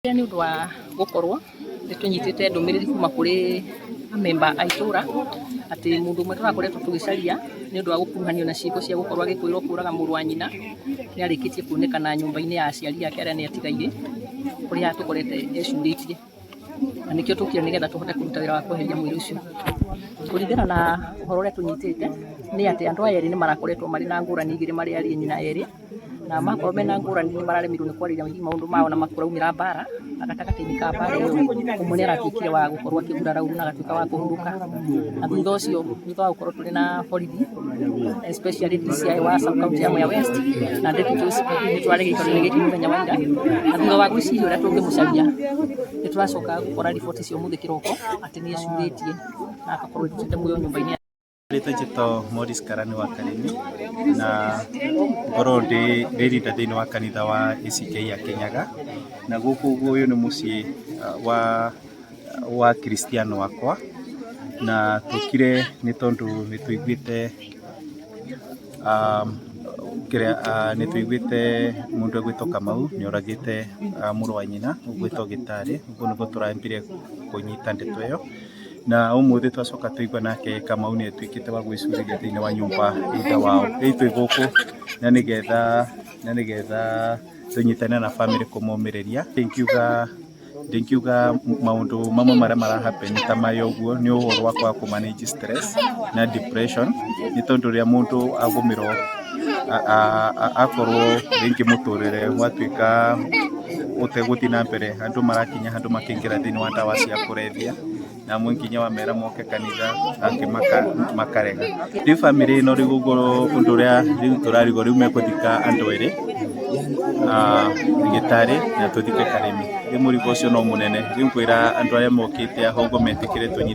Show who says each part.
Speaker 1: Nĩ ũndũ wa gũkorwo nĩ tũnyitĩte ndũmĩrĩri kuma kũrĩ amemba a itũra atĩ mũndũ ũmwe tũrakoretwo tũgĩcaria nĩ ũndũ wa gũkuruhanio na ciĩko cia gũkorwo agĩkwĩrwo kũraga mũrũ wa nyina nĩ arĩkĩtie kuonekana nyũmba-inĩ ya aciari ake arĩa nĩ atigairĩ, kũrĩa tũkorete ecurĩtie, na nĩkĩo tũkire nĩgetha tũhote kũruta wĩra wa kweheria mwĩrĩ ũcio. Kũringana na ũhoro ũrĩa tũnyitĩte nĩ atĩ andũ aya erĩ nĩ marakoretwo marĩ na ngũrani igĩrĩ marĩ arĩ nyina erĩ, na makorwo mena ngũrani nĩ mararemirwo nĩ kwarĩria hihi maũndũ mao na kũraumĩra mbara, na gatagatĩ-inĩ ka mbara ĩyo ũmwe nĩ aratuĩkire wa gũkorwo akĩgurara ũru na agatuĩka wa kũhurũka, na thutha ũcio, thutha wa gũkorwo tũrĩ na borithi, especially DCI wa sub county ya Mwea West na deputy OCPD, nĩ twarĩ gĩikaro-inĩ gĩkĩ mũthenya wa ira, na thutha wa gwĩciria ũrĩa tũngĩmũcaria nĩ tũracoka gũkora riboti cia ũmũthĩ kĩroko atĩ nĩ ecurĩtie na agakorwo erutĩte muoyo nyũmba-inĩ.
Speaker 2: Rĩtwa njĩtagwo Morris Karani wa Karĩmi na ngorwo ndĩ leader thĩinĩ wa kanitha wa ACK ya Kĩnyaga, na gũkũ ũguo ũyũ nĩ mũciĩ wa Kristiano akwa, na tũkire nĩ tondũ nĩ tũiguĩte kĩrĩa nĩ tũiguĩte mũndũ ũgwĩtwo Kamau nĩ oragĩte mũrũ wa nyina ũgwĩtwo Gĩtarĩ, ũguo nĩguo tũrambire kũnyita ndeto ĩyo. Na ũmũthĩ twacoka twaigua nake Kamau nĩ atuĩkĩte wa gwĩcurĩria thĩinĩ wa nyũmba ithe wao. Rĩu twĩ gũkũ na nĩgetha tũnyitane na bamĩrĩ kũmomĩrĩria. Ndingiuga maũndũ mamwe marĩa mara happen ta maya ũguo nĩ ũhoro wa kwaga kũ manage stress na depression, nĩ tondũ rĩrĩa mũndũ agũmĩrwo, akorwo rĩngĩ mũtũrĩre watuĩka ũtegũthiĩ na mbere, andũ marakinya handũ makĩingĩra thĩinĩ wa ndawa cia kũrebia, na amwe nginya wamera moke kanitha angĩ makarega. Rĩu bamĩrĩ ĩno rĩu ũguo ũndũ ũrĩa rĩu tũrarigwo, rĩu mekũthika andũ erĩ, Gĩtarĩ na tũthike Karĩmi. Rĩu mũrigo ũcio no mũnene. Rĩu ngwĩra andũ arĩa mokĩte haha ũguo metĩkĩre tũnyite.